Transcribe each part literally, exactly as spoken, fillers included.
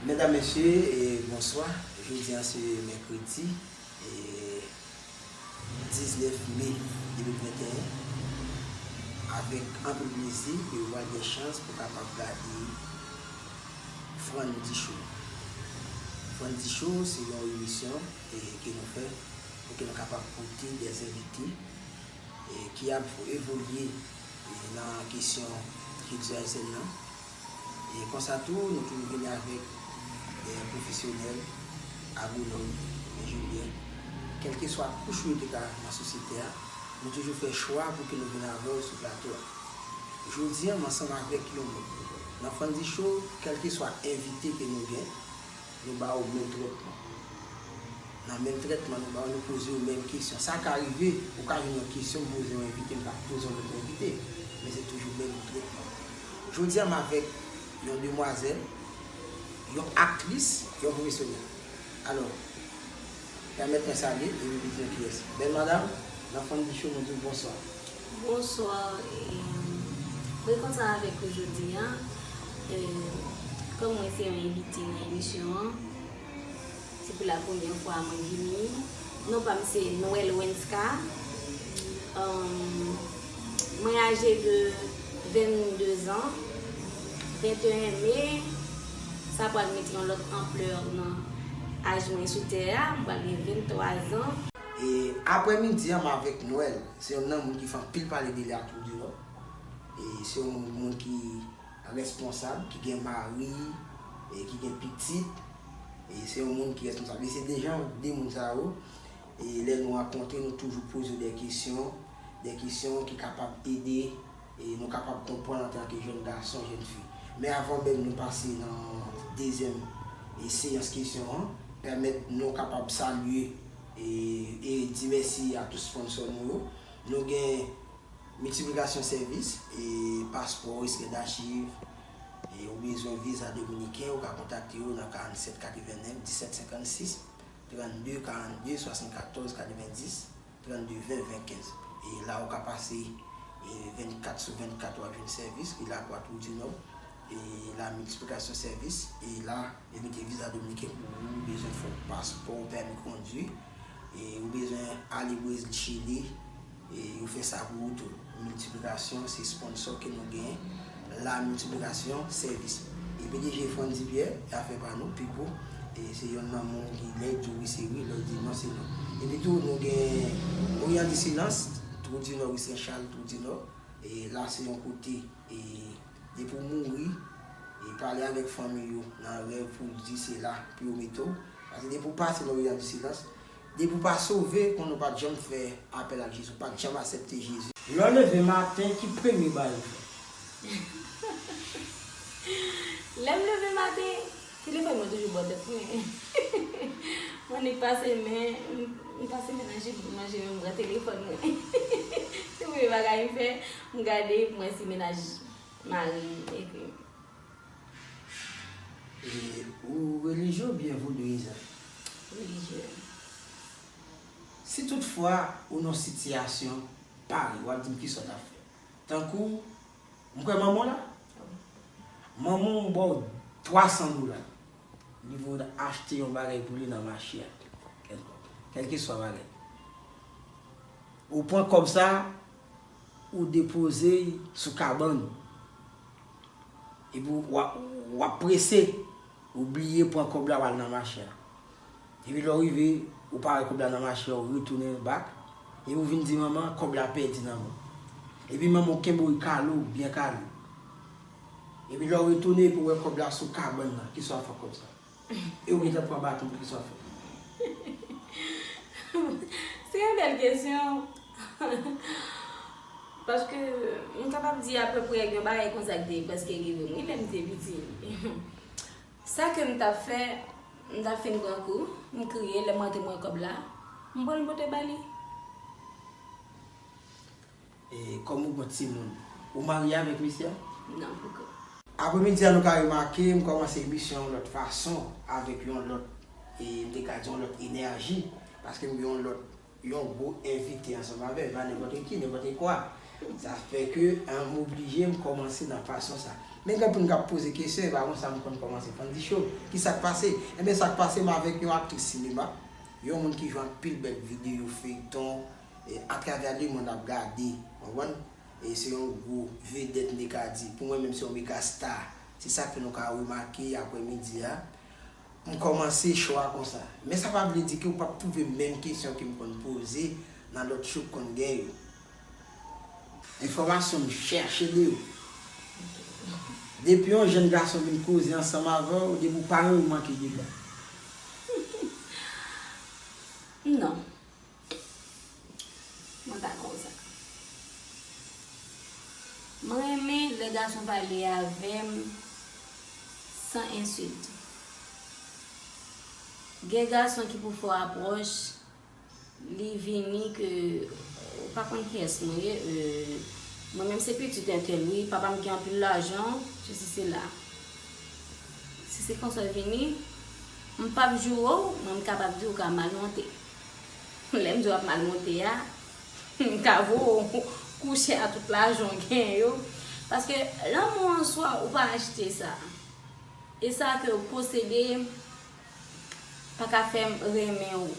Medam, mesye, e, bonswa. Jodi a se mèkredi, e, diznèf me de mil venteyen. Avèk anpil plezi ke w pral gen chans pou kapab gade Frandy Show. Frandy Show se yon emisyon, e, ke nou fè pou ke nou kapab pote de envite e, ki ap evolye, e, nan kesyon kilti ayisyèn nan. E konsa tou, nou toujou vini avèk de pwofesyonèl, agwonòm, enjenyè, kèlkeswa kouch ou ye te ka nan sosyete a, nou toujou fè chwa pou ke nou vin avè w sou plato a. Jodi a, m ansanm avèk yon moun. Nan Frandy Show, kèlkeswa envite ke nou gen, nou ba yo menm trètman. Nan menm trètman nou ba yo, nou poze yo menm kesyon. Sa ka rive, ou ka jwenn yon kesyon m poze yon envite, m pa poze yon lòt envite, men se toujou menm trètman. Jodi a, m avèk yon demwazèl, yon aktris, yon pwofesyonèl. Alò, pèmèt mwen salye e nou di nou kiyès. Bèl madanm, nan Frandy Show, nou di w bonswa. Bonswa. Mwen kontan avèk ou jodi a. Kòm mwen se yon envite nan emisyon an, se pou la premyè fwa mwen vini. Non pa m se Noël Wenska. Mwen aje de vennde zan. Venteyen me, sa pral mete yon lòt anplè nan aj mwen sou tè a. M pral gen venntwa zan. E aprèmidi a, m avèk Noël. Se youn nan moun ki fè anpil pale de li ak Trou di Nò. E se yon moun ki responsab, ki gen mari, e ki gen pitit. E se yon moun ki responsab. E se deja de moun sa yo, e lè nou rankontre, nou toujou poze yo de kesyon, de kesyon ki kapab ede, e nou kapab konprann antanke jèn gason, jèn fi. Men avan menm nou pase nan dezyèm, e seyans kesyon an, pèmèt nou kapab salye e, e di mèsi a tout sponsò nou yo. Nou gen Miltiplikasyon sèvis, e paspò, ekstrè dachiv, e ou bezwen viza dominiken, ou ka kontakte yo nan karannsèt katrevennnèf, disèt senkannsis, trannde, karannde, swasannkatòz, katrevendis, trannde, ven, ven, kenz. E la ou ka pase, e vennkat sou vennkat w ap jwenn sèvis, e la Kwa Trou di Nò, e la Miltiplikasyon sèvis, e la, e mete viza dominiken pou ou, bezwen fè paspò, pèmi kondwi, e ou bezwen ale Brezil, Chili, e yo fè sa pou ou tou. Miltiplikasyon, se sponsò ke nou genyen. La Miltiplikasyon sèvis. E P D G Frandy Pierre, afè pa nou, Pipo, e se youn nan moun ki lè di wi se wi, lè di non se non. Epi tou, nou gen Orient de Silence, Trou di Nò, wi Sen Chal, Trou di Nò. E la se yon kote, e depi w mouri, e pale avèk fanmi yo nan rèv pou w di se la pou yo mete w. Paske depi w pase nan Orient de Silence, depi w pa sove, konnen w pa t janm fè apèl ak Jezi, w pa t janm aksepte Jezi. Lè w leve maten, ki premye bagay ou fè? Lè m leve maten, telefòn mwen toujou bò tèt mwen. Mwen annik pase men, m pase mennaj li pou manje, men m pran telefòn mwen. Se premye bagay m fè, m gade pou m wè si mennaj mari m ekri m. E ou relijye oubyen vodouyizan? Relijye. Si toutfwa ou nan sitiyasyon parèy, w ap di m kisa w t ap fè? Tankou, m kwè manman w la? Manman w ba w twa san dola. Li voye w achte yon bagay pou li nan mache a. Kèl, kèlkeswa bagay. Ou pran kòb sa, ou depoze l sou kabann. Epi w ap, w ap prese, ou bliye pran kòb la, w al nan mache a. Epi lè w rive, ou pa wè kòb la nan mache a, ou retounen bak. Epi ou vin di manman, kòb la pèdi nan men w. Epi manman w kenbe w, kale w, byen kale w. Epi lè w retounen, epi w wè kòb la sou kabann nan, kisa w ap fè ak kòb sa? E ou gentan pran baton pou kisa w ap fè? Se yon bèl kesyon. Paske m kapab di apeprè gen bagay konsa ki te prèske rive m, wi, lè m te piti. Sa ke m t ap fè, m t ap fin pran kou, m kriye, lè m rantre m wè kòb la, m pran l pote ba li. E kòm ou gon timoun, ou marye avèk mesye a? Non, poko. Aprèmidi a, nou ka remake, m kòmanse emisyon yon lòt fason, avèk yon lòt, e m te ka di yon lòt enèji, paske m gen yon lòt, yon gwo envite ansanm avè m, pa nenpòt ki, nenpòt kwa. Sa fè ke, an, m oblije, m kòmanse nan fason sa. Men gen anpil moun k ap poze kesyon, e pa konsa m konn kòmanse Fann Di Cho. Kisa k pase? Enben, sa k pase, m avèk yon aktris sinema, yon moun ki jwe anpil bèl videyo, feyton, e atravè lemonn ap gade, w konprann? E se yon gwo vedèt, m te ka di. Pou mwen menm, se yon mega star. Se sa k fè nou ka remake aprè midi a, m kòmanse show a konsa. Men sa pa vle di ke w p ap twouve menm kesyon ke m konn poze nan lòt show k konn gen yo. Enfòmasyon m chèche de ou. Depi yon jèn gason vin koze ansanm avè w, depi w pa renmen manke deba. Non. Mwen pa konsa. Mwen renmen lè gason pale avè m san ensilte. Gen gason ki pou fè w apwòch, li vini ke ou pa konn kiyès mwen ye, euh, mwen menm se pitit entèl wi, papa m gen anpil lajan, sesi sela. Si se konsa w vini, m p ap joure w, men m kapab di w ka mal monte. Lè m di w ap mal monte a, m ka voye w kouche a tout lajan w gen yo. Paske lanmou an swa, ou pa achte sa. E sa ke w posede pa ka fè m renmen w.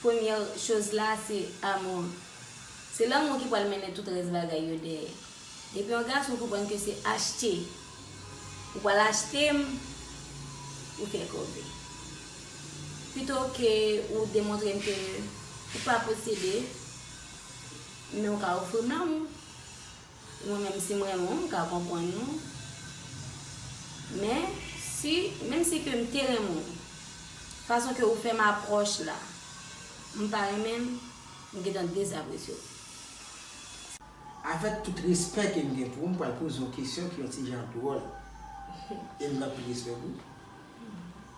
Premyè choz la se amou an. Se lanmou ki pral mennen tout rès bagay yo dèyè. Depi yon gason konprann ke se achte ou pral achte m, ou fè kòve. Pito ke ou demontre m ke ou pa posede, men ou ka ofri m lanmou. Mwen menm si m renmen w, m ka konprann ou. Men, si, menm si ke m te renmen w, fason ke ou fè m apwòch la, m pa renmen l, m gentan dezapresye w. Avèk tout respè ke m gen pou ou, m pral poze w yon kesyon ki yon ti jan dwòl. E m gen anpil respè pou ou.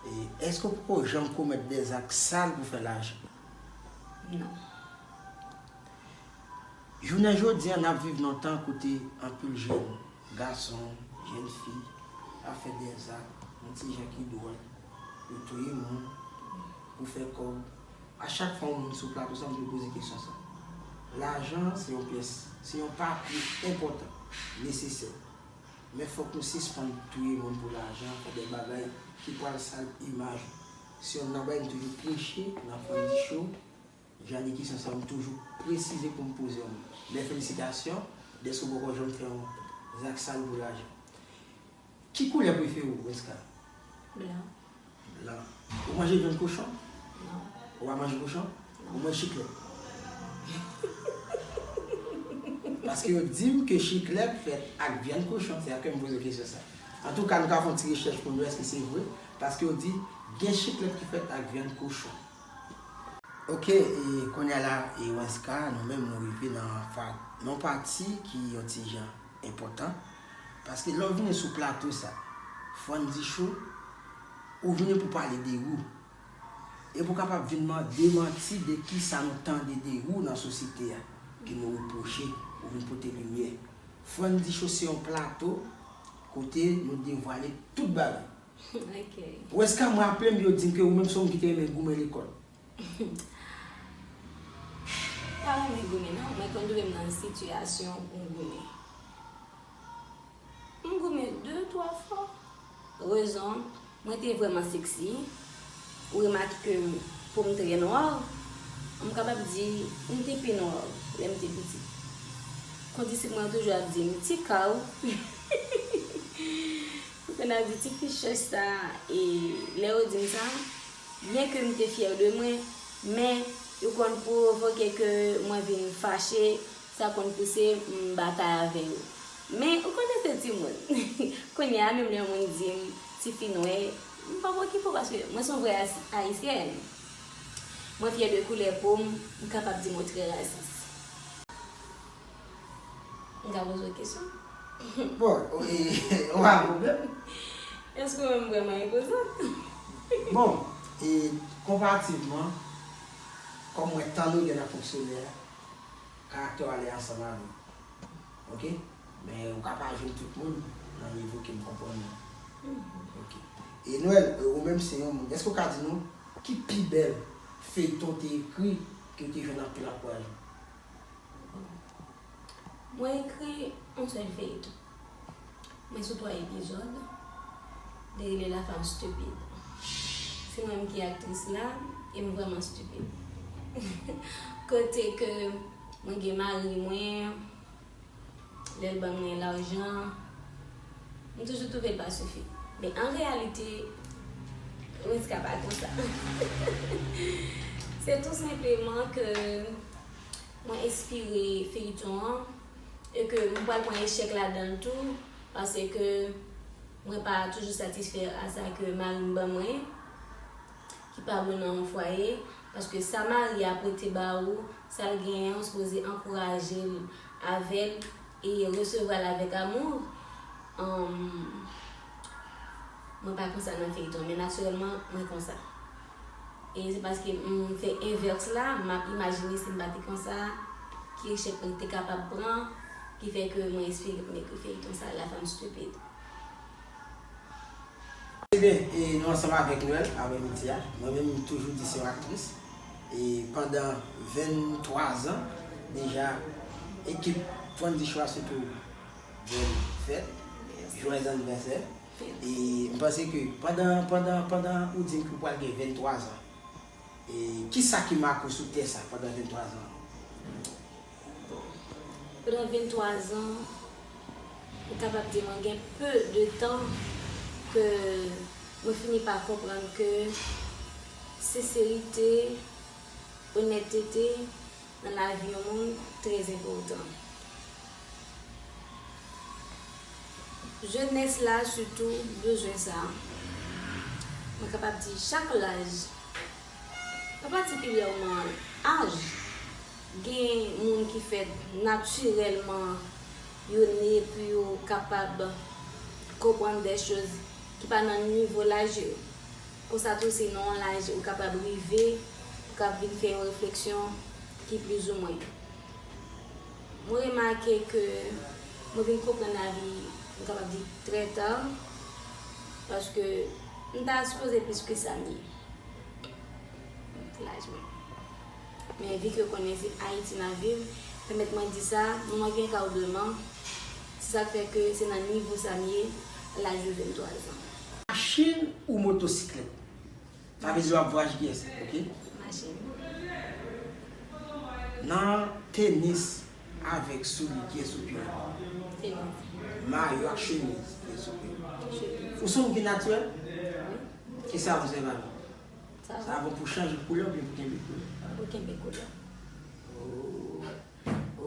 E èske w poko janm komèt dèzak sal pou fè lajan? Non. Jounen jodi a, n ap viv nan yon tan kote anpil jèn gason, jèn fi ap fè dèzak, yon ti jan ki dwòl. Yo touye moun pou fè kòb. A chak fwa yon moun sou plato sa, m toujou poze kesyon sa. Lajan se yon pyès, se yon pati enpòtan, nesesè. Men fòk nou sispann touye moun pou lajan, fè de bagay ki pral sal imaj ou. Se yonn nan bagay m toujou preche nan Fann Di Cho. Jan de kesyon sa yo m toujou presize pou m poze w. Men felisitasyon dèske w poko janm fè yon zak sal pou lajan. Ki koulè prefere w, Wenska? Blan. Blan. Ou manje vyann kochon? Non. Ou pa manje kochon? Non. Ou manje chiklèt? Paske yo di m ke chiklèt fèt ak vyann kochon. Se sa k fè m poze w kesyon sa. Antouka, nou ka fè yon ti rechèch pou n wè èske se vre. Paske yo di gen chiklèt ki fèt ak vyann kochon. Ok, e kounye a la, e Wenska, nou menm nou rive nan fa, nan pati ki yon ti jan enpòtan. Paske lè w vini sou plato sa, Fann Di Cho, ou vini pou pale de ou. E pou kapab vin man, demanti de kisa nou tande de ou nan sosyete a, ke nou repwoche, ou vin pote limyè. Fann Di Cho se yon plato kote nou devwale tout bagay. Ok. Wenska, m raple m yo di m ke ou menm se yon moun ki te renmen goumen lekòl. Pa renmen goumen non, mwen konn twouve m nan sitiyasyon pou m goumen. M goumen de, twa fwa. Rezon, mwen te vrèman seksi. Ou remake ke po m trè nwa, m kapab di m te pi nwa lè m te piti. Kondisip mwen toujou ap di m, "Ti kaw." Ou konn ap di, "Ti fi chèch sa." E lè yo di m sa, byen ke m te fyè de mwen, men yo konn pwovoke ke mwen vin fache, sa konn pouse m batay avè yo. Men ou konnen se timoun. Kounye a, menm lè yon moun di m, "Tifi nwè," m p ap okipe w paske mwen se yon vrè asi-, ayisyèn. Mwen fyè de koulè po m, m kapab di mwen trè rasis. M ka poze w kesyon? Bon, e, ou pa gen pwoblèm. Èske w menm vrèman enpozan? Bon, e, konparativman, kòm mwen tann ou gen nan fonksyonè a, karaktè w ale ansanm avè w. Ok? Men ou ka pa jwenn tout moun nan nivo ke m konprann nan. Ok. E Noël, ou menm se yon moun. Èske w ka di nou ki pi bèl feyton w te ekri ke w te jwenn anpil ankourajman? Mwen ekri yon sèl feyton. Mwen sou twa epizòd. Li rele La Femme Stupide. Se mwen menm ki aktris la, e m vrèman stupide. Kote ke mwen gen mari mwen, lè l ban mwen lajan, m toujou twouve l pa sifi. Men an reyalite, Rinska pa konsa. Se tou senpleman ke mwen enspire feyton an e ke m pral pran echèk ladan l tou, paske mwen pa toujou satisfè a sa ke mari m ban mwen, ki pa bon nan yon fwaye, paske sa mari a pote ba ou, sa l genyen, ou sipoze ankouraje l avè l e resevwa l avèk amou. Anm, mwen pa konsa nan feyton, men natirèlman, mwen konsa. E se paske m fè envès la, m ap imajine si m pa te konsa, ki echèk mwen te kapab pran, ki fè ke mwen espere pou m ekri feyton sa, La Femme Stupide. Ebyen, e nou ansanm avèk Noël, aprèmidi a. Mwen menm, m toujou di se yon aktris. E pandan venntwa zan, deja, ekip Wendy Show a sitou, bèl fèt, jwèz annivèsè. E m panse ke pandan, pandan, pandan ou di m ke w pral gen venntwa zan, e kisa ki make w sou tè sa pandan venntwa zan? Pandan venntwa zan, m kapab di mwen gen peu de tan ke mwen fini pa konprann ke senserite, onètete nan lavi yon moun trè enpòtan. Jenès la sitou bezwen sa. Mwen kapab di chak laj, pa patikilyèman aj, gen moun ki fèt natirèlman yo ne pou yo kapab konprann de choz ki pa nan nivo laj yo. Konsa tou, se nan yon laj ou kapab rive, ou kab vin fè yon refleksyon ki plizoumwen. Mwen remake ke mwen vin konprann lavi, m kapab di, trè ta, paske m ta sipoze plis ke sa m ye. Laj mwen. Men vi ke w konnen se Ayiti m ap viv, pèmèt mwen di sa, mwen gen ka w dèman, se sa k fè ke se nan nivo sa m ye, laj de venntwa zan. Machin ou motosiklèt? Sa vle di w ap vwayaje kiyès, oke? Machin. Nan tenis avèk soulye, kiyès ou pi renmen? Tenis. Mayo ak chemiz, kiyès ou pi renmen? Chemiz. Ou se yon moun ki natirèl? Wi. Kisa ou se, mami? Sa va. Sa bon pou chanje koulè oubyen pou kenbe koulè? Pou kenbe koulè. Oh,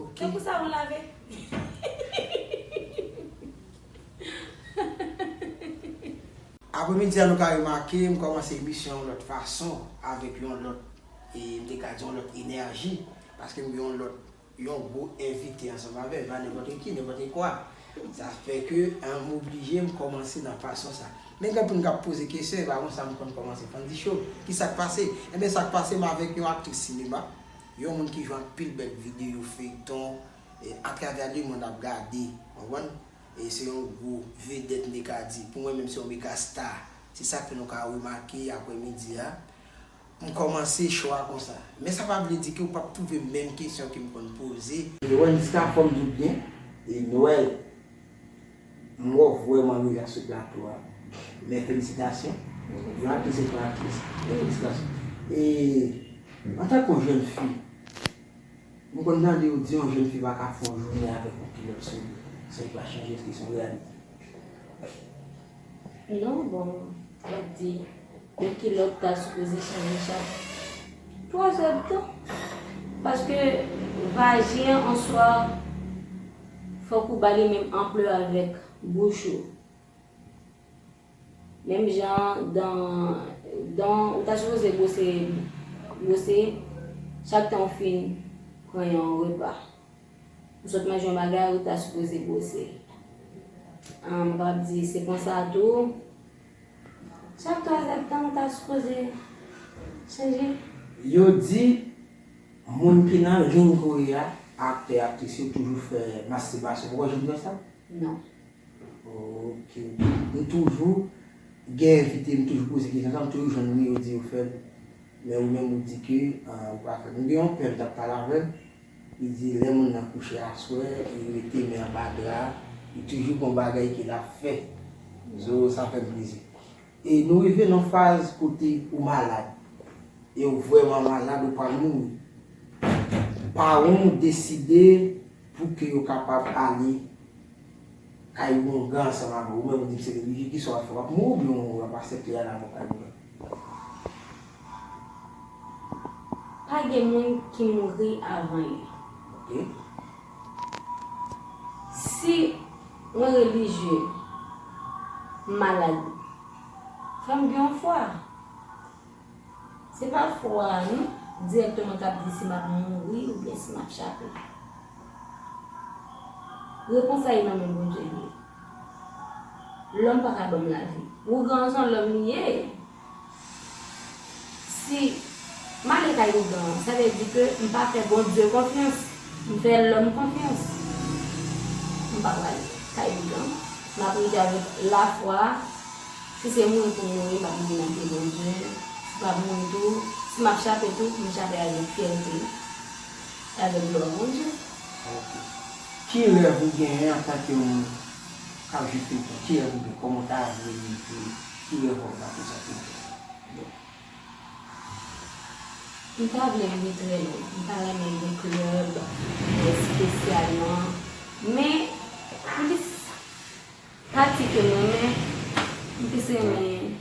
ok. Se pou sa ou lave. Aprèmidi a, nou ka remake, m kòmanse emisyon yon lòt fason, avèk yon lòt, e m te ka di yon lòt enèji, paske m gen yon lòt yon gwo envite ansanm avè m, pa nenpòt ki, nenpòt kwa. Sa fè ke, an, m oblije m kòmanse nan fason sa. Men gen anpil moun k ap poze kesyon, e pa konsa m konn kòmanse Fandy Show. Kisa k pase? Enben, sa k pase, m avèk yon aktris sinema, yon moun ki jwe anpil bèl videyo, feyton, e atravè lemonn ap gade, w konprann? E se yon gwo vedèt, m te ka di. Pou mwen menm, se yon mega star. Se sa k fè nou ka remake aprèmidi a. M kòmanse show a konsa. Men sa pa vle di ke w p ap twouve menm kesyon ke m konn poze. Wendy, fò m di w byen, e Noël, m wè w vrèman rive sou plato a. Men felisitasyon. Yon aktris se yon aktris. Men felisitasyon. E antanke yon jèn fi, m konn tande yo di yon jèn fi pa ka fè yon jounen avèk yon kilòt sou li san li pa chanje, èske se yon reyalite? Non, bon, w ap di, yon kilòt ta sipoze chanje chak twa zè d tan. Paske vajen an, an swa, fòk ou ba li menm anplè avèk bouch ou. Menm jan dan, dan, ou ta sipoze bwose, bwose chak tan w fin pran yon repa. Ou sot manje yon bagay, ou ta sipoze bwose. An, m kapab di, se konsa tou. Chak twa zè d tan, ou ta sipoze chanje. Yo di, moun ki nan liy kouri a, aktè, aktris yo toujou fè mastibasyon. Ou poko janm wè sa? Non. Ok. M toujou gen envite, m toujou poze kesyon sa, m toujou jwenn wi, yo di yo fè l. Men ou menm ou di ke, ah, ou pa fè l. M gen yon pè m t ap pale avè l, li di lè moun nan kouche aswè, li rete men anba dra, Li toujou gen yon bagay ke l ap fè. So, sa fè m plezi. E nou rive nan faz kote ou malad. E ou vrèman malad, ou pral mouri. Paran w deside pou ke yo kapab ale kay oungan ansanm avè w. Ou menm ou di m se relijye, kisa w ap fè? W ap mouri oubyen w ap aksepte ale avè w kay oungan? Pa gen moun ki mouri avan li. Ok. Si mwen relijye, m malad, fò m gen yon fwa. Se pa fwa a non, dirèkteman k ap di si m ap mouri oubyen si m ap chape. Repons la e nan men Bondye li ye. Lòm pa ka ban m lavi. Oungan an se yon lòm li ye. Si m ale kay oungan an, sa vle di ke m pa fè Bondye konfyans, m fè lòm konfyans. M pa pral kay oungan. M ap rete avèk lafwa. Si se mouri pou m mouri, m ap mouri nan pye Bondye. Si m ap mouri tou, si m ap chape tou, m chape avèk fyète, avèk glwa Bondye. Ok. Ki rèv ou genyen antanke yon moun k ap jwe feyton? Ki rèv ou gen? Kòman w ta vle li te? Ki rèv ou reprezante? M ta vle li trè lwen. M ta renmen gen klèb espesyalman. Men, plis pati ke m renmen, m plis renmen